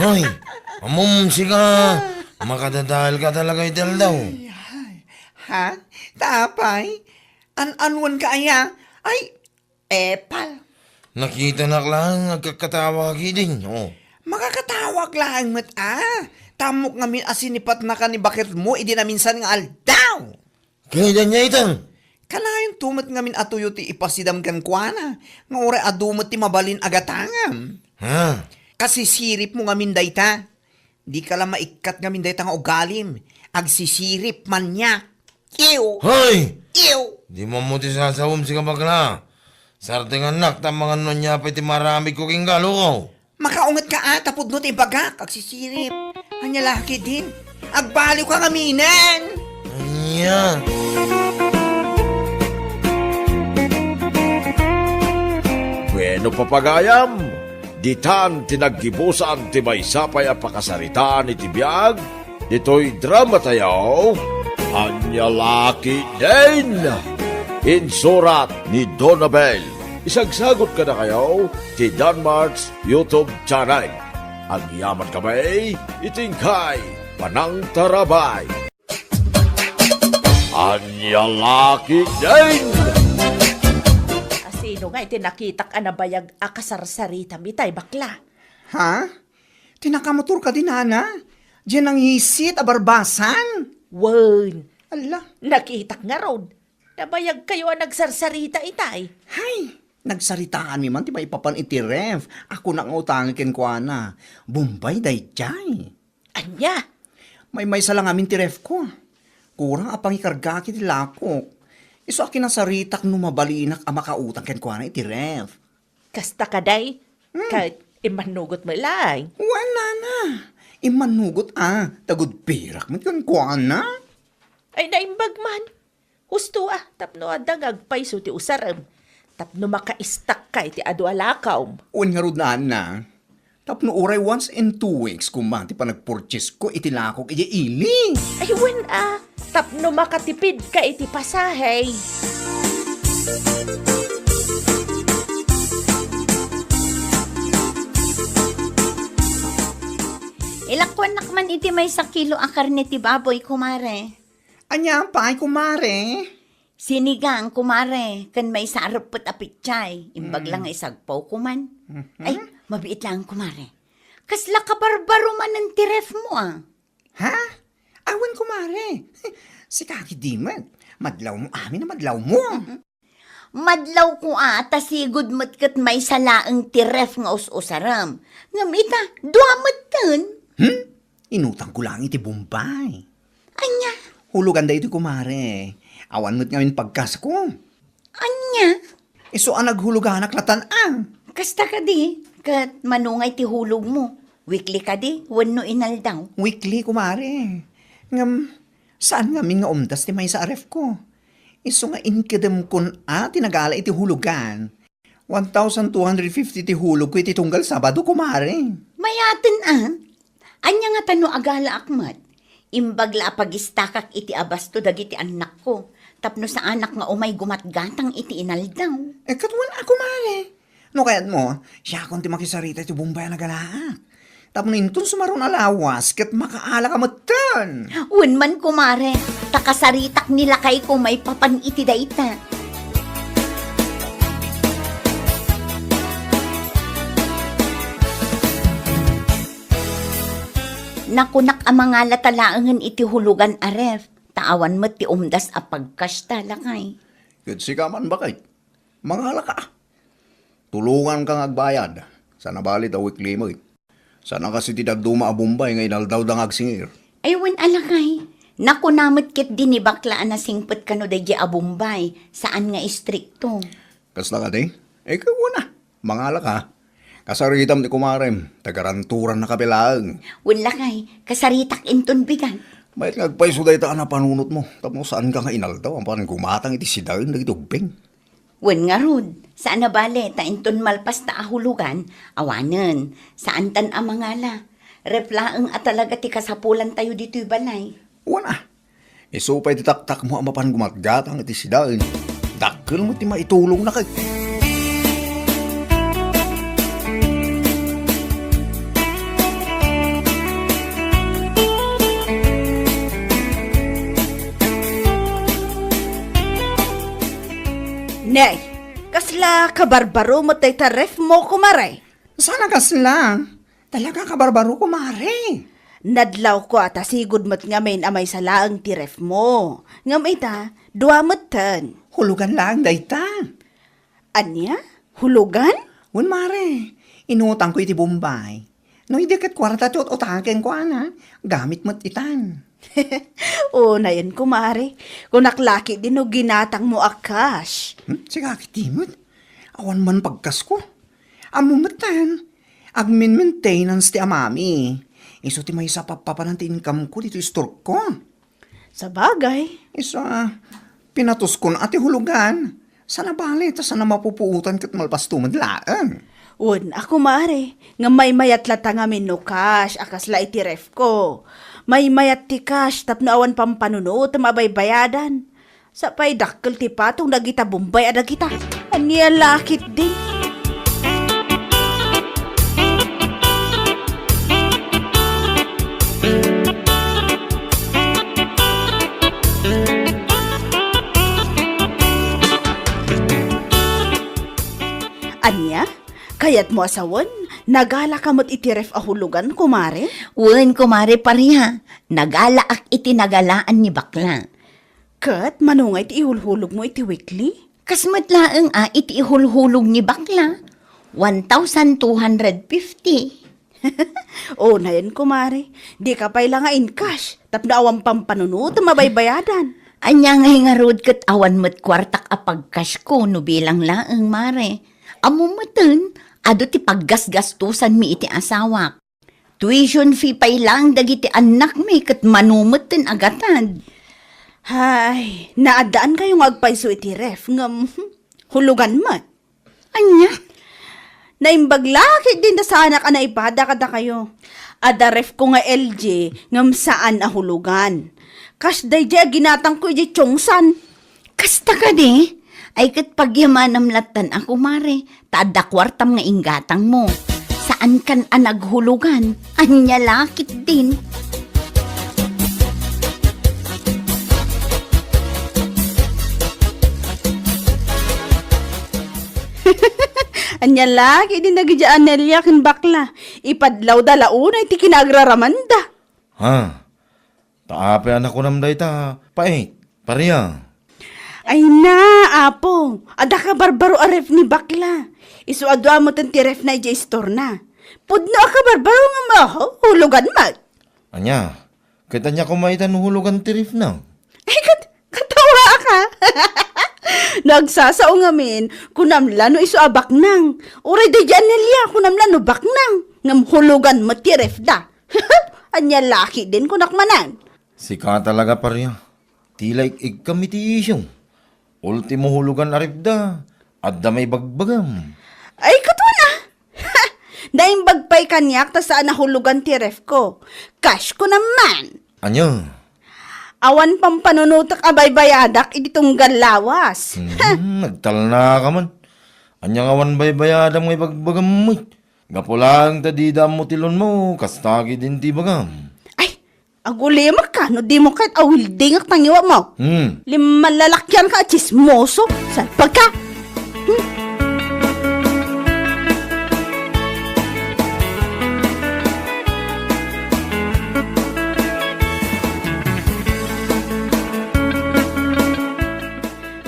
Hoy, ammom sika, makadadael ka talaga iti aldaw. Ay, ay. Ha? Ta apay? An-anwan ka aya? Ay, epal. Nakitanak laeng agkakkatawa ka ketdin, oh. Makakatawak laeng met, a. Tammok ngamin a sinipatnaka ni baketmo idi naminsan nga aldaw. Kayat ania ita? Kanayon to met ngamin a tuyo ti ipasidam kenkuana, nga uray adu met ti mabalin a gatangam. Ha? Kasisiripmo ngamin dayta. Dika la maikkat ngamin dayta nga ugalim. Agsisirip, maniak. Ew! Hoy! Ew! Di mo ti sasawem, sika bakla. Sardengannak, ta amangan no ania pay ti maaramidko kenka, loko. Makaunget ka, a, ta pudno ti ibagak, agsisirip. Ania la ketdin? Agbaliw ka ngaminen! Ania? Bueno, papagayam, ditan ti naggibusan ti maysa pay a pakasaritaan iti biag ditoy dramatayo, Ania la ketdin! Insurat ni Donabel. Isagsagot kadakayo ti Danmart's YouTube channel. Agyaman kami iti inkay panangtarabay. Ania la ketdin! Asino nga iti nakitak a nabayag a kasarsaritam itay, bakla? Ha? Ti nakamotor kadi, nana? Diay nangisit a barbasan? Wen. Alla. Nakitak ngarud. Nabayagkayo a nagsarsarita itay. Hay, nagsaritaanmi man ti maipapan iti ref. Ako nga utangek kenkuana. Bombay daydiay. Ania? Maymaysa la ngamin ti refko. Kurang a pangikargaak iti lakok. Isu a kinasaritak no mabalinak a makautang kenkuana iti ref. Kasta kadi? Hmm. Ket immannugot met laeng? Wen, nana. Immannugot a, ta agud pirak met kenkuana. Ay, naimbag man. Husto a, tapno adda nga agpayso ti usarem. Tapno makaistakka iti adu a lakawm. Wen ngarud, nana. Tapno uray once in two weeks koma ti panagpurchasesko iti lakok idiay ili. Ay, wen a, tapno makatipidka iti pasahe. Ilakuannak man iti maysa kilo a karne ti baboy, kumare. Ania pay, kumare? Sinigang, kumare, ken maysa a reppet a pechay. Imbag la nga isagpaw, kuman. Mhm. Ay, mabiit laeng, kumare. Kasla kabarbaro manen ti ref mo, a. Ha? Awan, kumare. Sika ketdi met. Madlawmo amin a madlawmo. Madlawko a, ta sigud met ket maysa laeng ti ref nga us-usarem. Ngem ita, dua metten. Hmm? Inutangko laeng iti Bombay. Ania? Hulugan daytoy, kumare. Awan met ngamin pagkasko. Ania? Isu a naghuloganak latan a. Kasta kadi, ket mano ngay ti hulogmo? Weekly kadi wenno inaldaw? Weekly, kumare. Ngem, saan ngamin nga umdas ti maysa a refko. Isu nga inkedemkon a ti nagala iti hulugan. One thousand two hundred fifty ti hulogko iti tunggal Sabado, kumare. Mayaten a. Ania ngata no agalaak met? Imbag la a pagistakak iti abasto dagiti annakko, tapno saanak nga umay gumatgatang iti inaldaw. Eh, ket wen a, kumare. No kayatmo, siakon ti makisarita iti Bombay a nagalaak. Tapno inton sumaruno a lawas, ket makaalaka metten. Wen man, kumare, ta kasaritak ni lakayko maipapan iti dayta. Nakunak a mangalata laengen iti hulugan a ref, ta awan met ti umdas a pagkasta, lakay. Ket sika man, baket. Mangalaka. Tulonganka nga agbayad. Saan a bale ta weekly met. Saan a kas iti dadduma a Bombay nga inaldawda nga agsingir. Ay, wen a, lakay. Nakuna met ketdi ni bakla a nasingpet kano daydiay a Bombay, saan nga istrikto. Kasta kadi? Eh, wen a. Mangalaka. Kasaritam ti kumarem, ta garanturanna kape laeng. Wen, lakay, kasaritak inton bigat. Mayat nga agpayso dayta a napanunotmo, tapno saanka nga inaldaw, apan gumatang iti sidaen dagiti ubbing. Wen ngarud, saan a bale, ta inton malpasta a hulugan, awanen, saantan a mangala. Ref laeng a talaga ti kasapulantayo ditoy balay. Wen a, isu pay ti taktakmo a mapan gumatgatang iti sidaen. Dakkel met ti maitulongna kay. Nay, kasla kabarbaro met dayta ref mo, kumare? Saan a kasla? Talaga kabarbaro, kumare. Nadlawko a ta sigud met ngamin a maysa laeng ti ref mo. Ngem ita, dua metten. Hulugan laeng dayta. Ania? Hulugan? Wen, mare. Inutangko iti Bombay. No idi ket kuarta ti ut-utaken ko, ana, gamit met itan. Unayen, kumare. Kunak la ketdi no ginatangmo a cash. Hmm? Sika ketdi met. Awan man pagkasko. Ammo metten, agmin-maintenance ti amami. Isu ti maysa a pappapanan ti income ko ditoy store ko. Sabagay. Isu a, pinatuskon a ti hulugan. Saan a bale, ta saan a mapupuotan ket malpasto met laeng. Wen a, kumare, nga maymayat latta ngamin no cash a kasla iti ref ko. Maymayat ti cash tapno awan pampanunotem a baybayadan. Sa pay dakkel ti patong dagita Bombay a dagita. Ania la ketdi? Ania? Kayatmo a sawen? Nagalaka met iti ref a hulugan, kumare? Wen, kumare Paria. Nagalaak iti nagalaan ni bakla. Ket mano ngay ti ihulhulogmo iti weekly? Kas met laeng a iti ihulhulog ni bakla, one thousand two hundred fifty. Unayen, kumare, dika pay la nga in-cash tapno awan pampanunotem a baybayadan. Ania ngay ngarud ket awan met kuartak a pag-cash ko no bilang laeng, mare. Ammo metten, adu ti paggasgastosanmi iti asawak. Tuition fee pay laeng dagiti annakmi ket mano metten a gatad. Hay, naaddaankayo nga agpayso iti ref, ngem, hmm, hulugan met. Ania? Naimbag la ketdin ta saanak a naipada kadakayo. Adda ref ko nga L G, ngem saan a hulugan. Kas daydiay a ginatangko idiay Chongsan. Kasta kadi? Ay ket pagyamanam lattan a, kumare, ta adda kuartam nga inggatangmo. Saankan a naghulugan. Ania la ketdin? Ania la ketdin dagidiay a Nelia ken bakla? Ipadlawda la unay ti kinaagraramanda. Ha? Ta apay a nakunam dayta, pait, Paria? Ay na, apo, adda kabarbaro a ref ni bakla. Isu a dua metten ti refna idiay istorna. Pudno a kabarbaro nga ma-, hulugan met. Ania? Ket ania koma ita no hulugan ti refna? Ay, kat-, katawaak. No agsasao ngamin, kunam la no isu a baknang. Uray daydiay a Nelia, kunam la no baknang. Ngem hulugan met ti refda. Ania la ketdin, kunak manen. Sika talaga, Paria. Tila ik-ikkam iti isyu. Ultimo hulugan a refda, adda maibagbagam. Ay, ket wen a. Naimbag pay kaniak ta saan a hulugan ti ref ko. Cash ko naman. Ania? Awan pampanunotek a baybayadak iti tunggal lawas. Hmm, nagtalnaka man. Ania nga awan baybayadam nga ibagbagam met? Gapu laeng ta dida ammo ti loan mo, kasta ketdin ti ibagam. Ay, agulimek ka no dimo ket awildingek ta ngiwatmo. Hmm. Limmalalakian ka a tsismoso. Salpag ka. Hmm.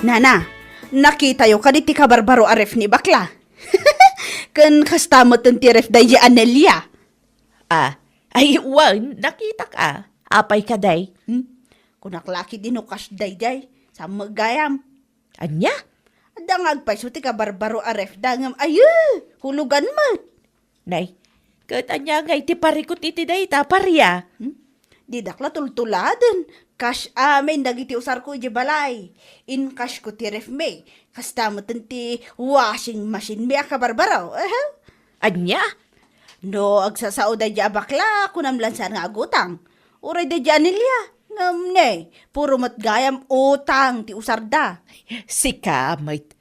Nana, nakitayo kadi ti kabarbaro a ref ni bakla? Ken kasta met ti ref daydi Anelia. Ah, ay, wen, nakitak a. Apay ka, day? Hmm? Kunak la ketdi no kas daydiay, saan met gayam. Ania? Adda nga agpayso ti kabarbaro a ref da ngem, aye, hulugan met. Nay, ket ania nga iti parikut iti dayta, Paria? Hmm? Didak la tultuladen. Kas amin dagiti usarko idiay balay. Inkasyo ti ref mi. Kasta met ti washing machine mi a kabarbaro. Aha. Ania? No agsasao daydi a bakla, kunam la saan nga agutang. Uray daydi a Nelia. Ngem ne, puro met gayam utang ti usarda. Sika met.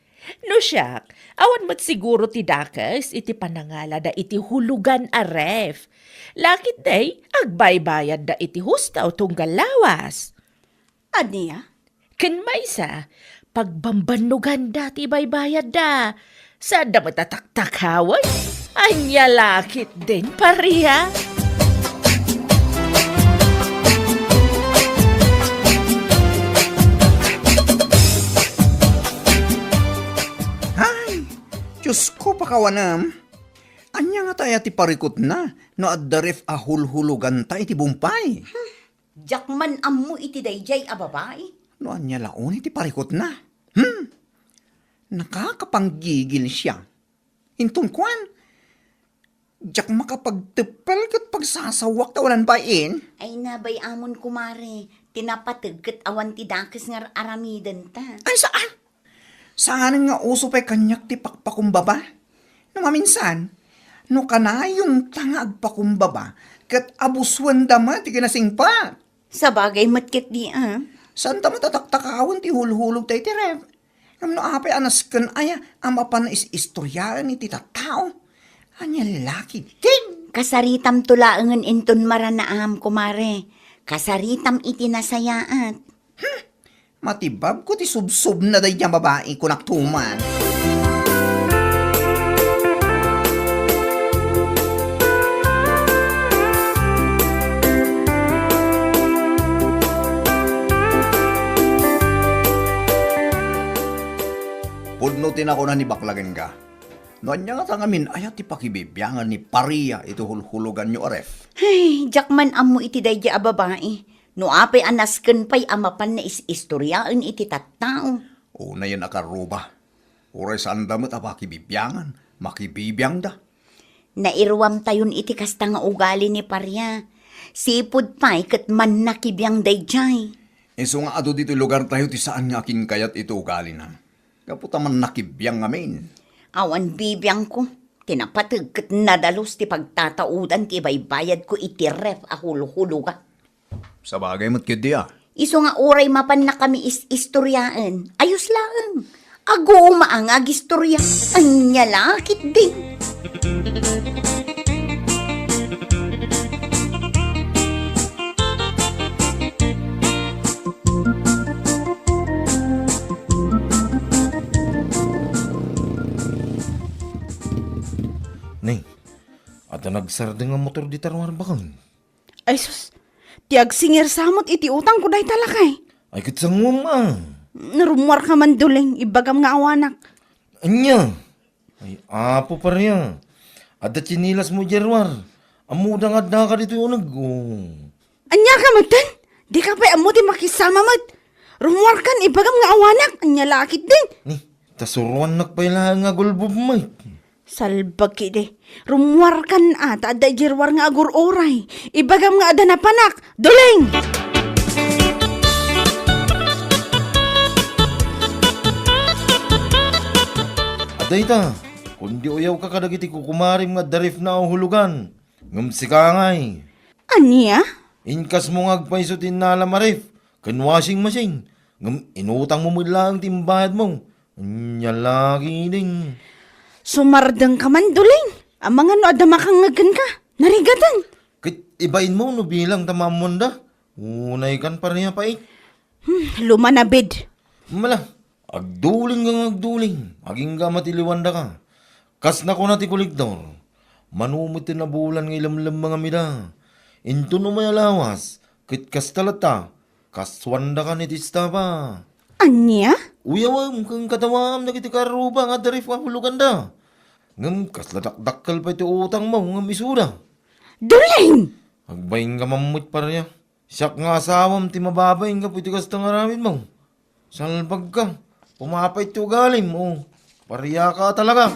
No siak, awan met siguro ti dakes iti panangalada iti hulugan a ref. Laketdi, agbaybayadda iti husto tunggal lawas. Ania? Ken maysa, pagbambannoganda ti ibaybayadda. Saanda met a taktakawen? Ania la ketdin, Paria? Ay, Diosko, pakawanem. Ania ngata aya ti parikutna no adda ref a hulhuloganta iti bumpay? Diak man ammo iti daydiay a babai. No ania la unay ti parikutna? Hmm? Nakakapanggigil siya. Inton kuan, diak makapagteppel ket pagsasawak ta walan bain. Ay, nabay-amon, kumare, ti napateg ket awan ti dakes nga ar-aramidenta. Ay, saan? Saanen nga uso pay kaniak ti pakpakumbaba? No maminsan, no kanayonta nga agpakumbaba, ket abusuenda met ti kinasingpet. Sabagay met ketdi, a. Saanta met a taktakawen ti hulhulogta iti ref. Ngem no apay a nasken aya a mapan nga is-istoriaen iti tattao? Ania la ketdin? Kasaritamto laengen inton maranaam, kumare. Kasaritam iti nasayaat. Hmm. Matibabko ti subsobna daydi a babai, kunak tuman. Pudno ti nakuna ni bakla kenka. No ania ngata ngamin, aya ti pakibibiangan ni Paria iti hulhuloganyo a ref? Ay, diak man ammo iti daydi a babai. No apay a nasken pay a mapan nga is-istoriaen iti tattao. Unayen a karruba. Uray saanda met a pakibibiangan, makibibiangda. Nairuamtayon iti kasta nga ugali ni Paria. Sipud pay ket mannakibiang daydiay. Isu nga adu ditoy lugartayo ti saan nga akinkayat iti ugalina. Gapu ta mannakibiang ngamin. Awan bibiangko. Ti napateg ket nadalus ti pagtataudan ti ibaybayadko iti ref a hulhuloga. Sabagay met ketdi a. Isu nga uray mapannakami is-istoriaen, ayos laeng. Aguma nga agistorya. Ania la ketdi? Ni, adda nagsardeng a motor dita ruar bakon. Ay sus, ti agsingir sa met iti utangko dayta lakay. Ay, ket sanguem a. Narummuarka man, Duleng, ibagam nga awanak. Ania? Ay, Apo Paria, adda tsinilasmo idiay ruar. Ammoda nga addaka ditoy uneg, o. Ania ka metten? Dika pay ammo ti makisama met. Rummuarkan, ibagam nga awanak. Ania la ketdin? Ni, ta suroannak pay laeng nga agulbub met. Salbag ketdi. Rummuarkan a, ta adda idiay ruar nga agur-uray. Ibagam nga adda napanak. Duleng! Adda ita, kundi uyawka kadagiti kukumarem nga adda refna a hulugan. Ngem sika ngay? Ania? Inkasmo nga agpayso ti innalam a ref ken washing machine, ngem inutangmo met laeng ti imbayadmo. Ania la ketdin? Sumardengka man, Duleng. Amangan no adda makangngeg kenka. Narigaten. Ket ibainmo no bilang ta maammoanda. Unaykan, Paria, pay. Hmm, lumanabid. Mala, agdulingka nga agduling. Agingga a matiliwandaka. Kas nakuna ti kolektor, mano met ti nabulan nga ilemlemmengam ida. Inton umay a lawas, ket kasta latta, kasuandaka iti estafa. Ania? Uyawem ken katawaam dagiti karruba nga adda ref a huloganda. Ngem kasla dakdakkel pay ti utangmo ngem isuda. Duleng! Agbainka man met, Paria. Siak nga asawam ti mababain gapu iti kasta nga aramidmo. Salbagka. Pumapait ti ugalim, o. Pariaka talaga.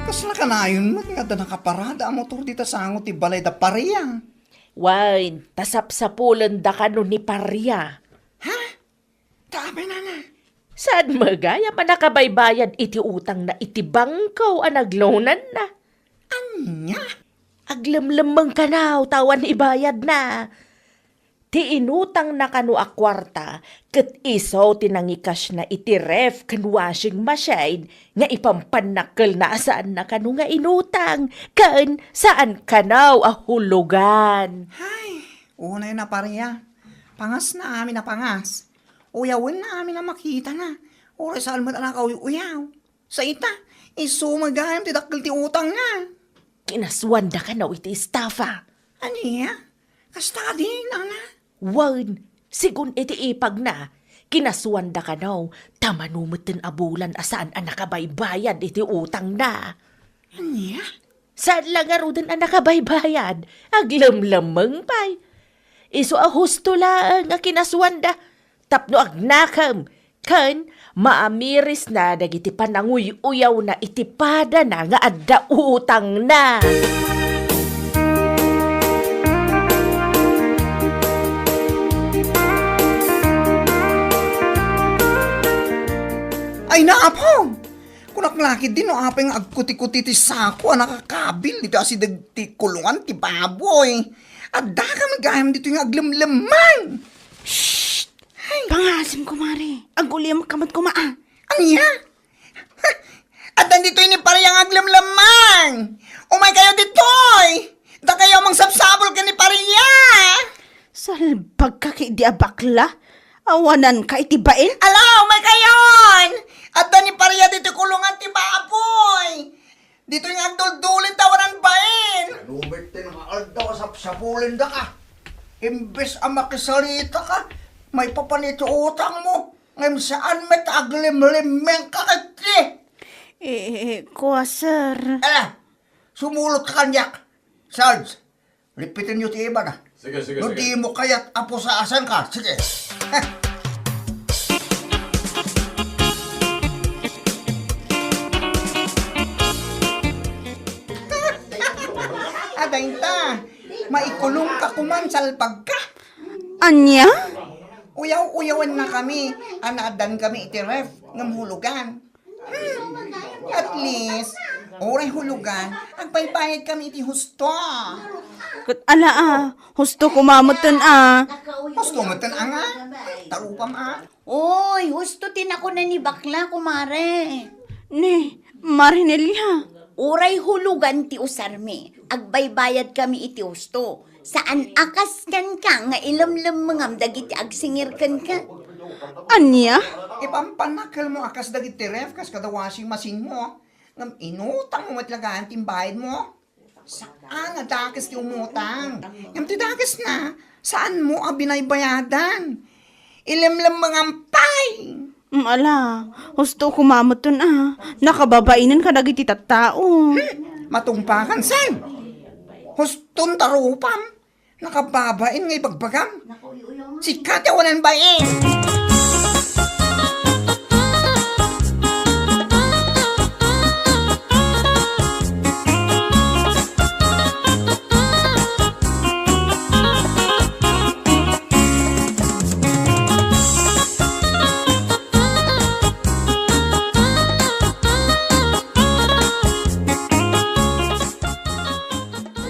Kasla kanayon met nga adda nakaparada a motor dita sango ti balay da Paria. Wen, ta sapsapulenda kano ni Paria. Ha? Ta apay, nana? Saan met gayam a nakabaybayad iti utangna iti bangko a nagloananna? Ania? Aglemlemmeng kano ta awan ibayadna. Ti inutangna kano a kuarta, ket isu ti nangikasna iti ref ken washing machine nga ipampanna kel na a saanna kano nga inutang, ken saan kano a hulugan. Hay, unay na, Paria. Pangasna amin a pangas. Uyawenna amin a makitana. Uray saan met a nakauy-uyaw. Sa ita, isu met gayam ti dakkel ti utangna. Kinasuanda kano iti estafa. Ania? Kasta kadi, nana? Wen, sigun iti ipagna, kinasuanda kano, ta mano metten a bulan a saan a nakabaybayad iti utangna. Ania? Saan la ngaruden a nakabaybayad, aglemlemmeng pay. Isu a husto laeng a kinasuanda, tapno agnakem, ken maamirisna dagiti pananguy-uyawna iti padana nga adda utangna. Ay, naapong! Kunak la ketdi no apay nga agkutikuti ti sako a nakakabil ditoy asideg ti kulongan ti baboy. Addaka met gayam ditoy nga aglemlemmeng. Shh! Ay. Pangasim, kumare. Aguliam ka met koma, a. Ania? Ha! Addan ditoy ni Paria nga aglemlemmeng. Umaykayo ditoy. Dakayo a mangsabsabol ken ni Paria. Salbagka ketdi a bakla. Awananka iti bain? Ala, umaykayon! Adda ni Paria ditoy kulongan ti baboy. Ditoy nga agduldulin ta awanan bain. Ano met ti nga aldaw a sapsapulendaka? Imbes a makisalitaka, maipapan iti utangmo. Ngem saan met aglimlimmengka ketdi. Eh, kua, sir. Ala, sumulot ka kaniak. Sarge, lipitenyo ti ibana. Sige, sige, no sige. Di mo kayat a pusasanka, sige. Adayta, maikulongka koman, salbagka. Ania? Uyaw-uyawennakami a naaddankami iti ref ngem hulugan. Hmm, at least, uray hulugan, agbaybayadkami iti husto. Ket ala, a, husto koma metten, a. Husto metten, a, nga? Tarupam, a. Oy, husto ti nakuna ni bakla, kumare. Ni, Mare Nelia. Uray hulugan ti usarmi, agbaybayadkami iti husto. Saan a kas kenka nga ilemlemmengam dagiti agsingir kenka. Ania? Ipampannakelmo a kas dagiti ref kas kada washing machine mo. Ngem inutangmo met laeng ti imbayadmo. Saan a dakes ti umutang. Ngem ti dakesna, saanmo a binaybayadan. Ilemlemmengam pay. Mm, ala, husto koma metten, a. Nakababainen kadagiti tattao. Hmm, matungpakan, saan? Huston tarupam. Nakababain nga ibagbagam. Sika ti awanan bain.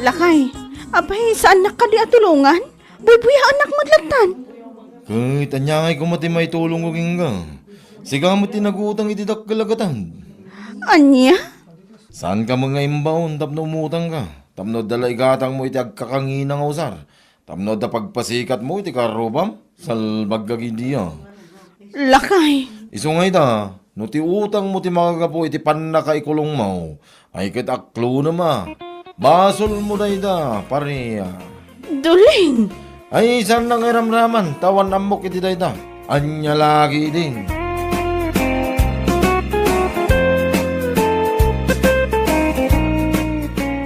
Lakay, apay, saannak kadi a tulongan? Buybuyaennak met lattan. Ket ania ngay koma ti maitulongko kenka? Sika met ti nagutang iti dakkel a gatad. Ania? Saanka met nga imbaon tapno umutangka, tapno adda la igatangmo iti agkakangina nga usar, tapno adda pagpasikatmo iti karrubam? Salbag ka, Gidia. Lakay. Isu nga ita, no ti utangmo ti makagapu iti pannakaikulongmo, ay ket aklonem a. Basolmo dayta, pare. Dulin. Ay, saan nga iramraman, ta awan ammok iti dayta. Ania la ketdin?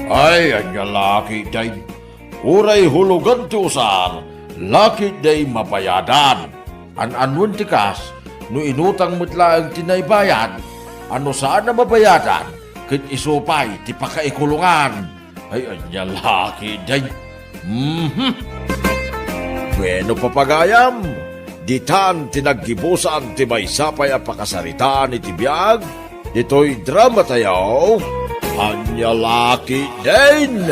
Ay, ania la ketdin? Uray hulogan ti usar, la ketdi mabayadan. An-anoen ti kas, no inutang met laeng ti naibayad, a no saan a mabayadan, ket isu pay ti pakaikulongan. Ay, ania la ketdin? Mhm. Bueno, papagayam, ditan ti naggibusan ti maysa pay a pakasaritaan iti biag, ditoy dramatayo, Ania la ketdin?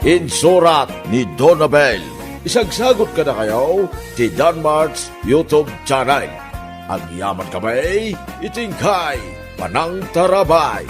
Insurat ni Donabel. Isagsagot kadakayo ti Danmart's YouTube channel. Agyaman kami iti inkay panangtarabay.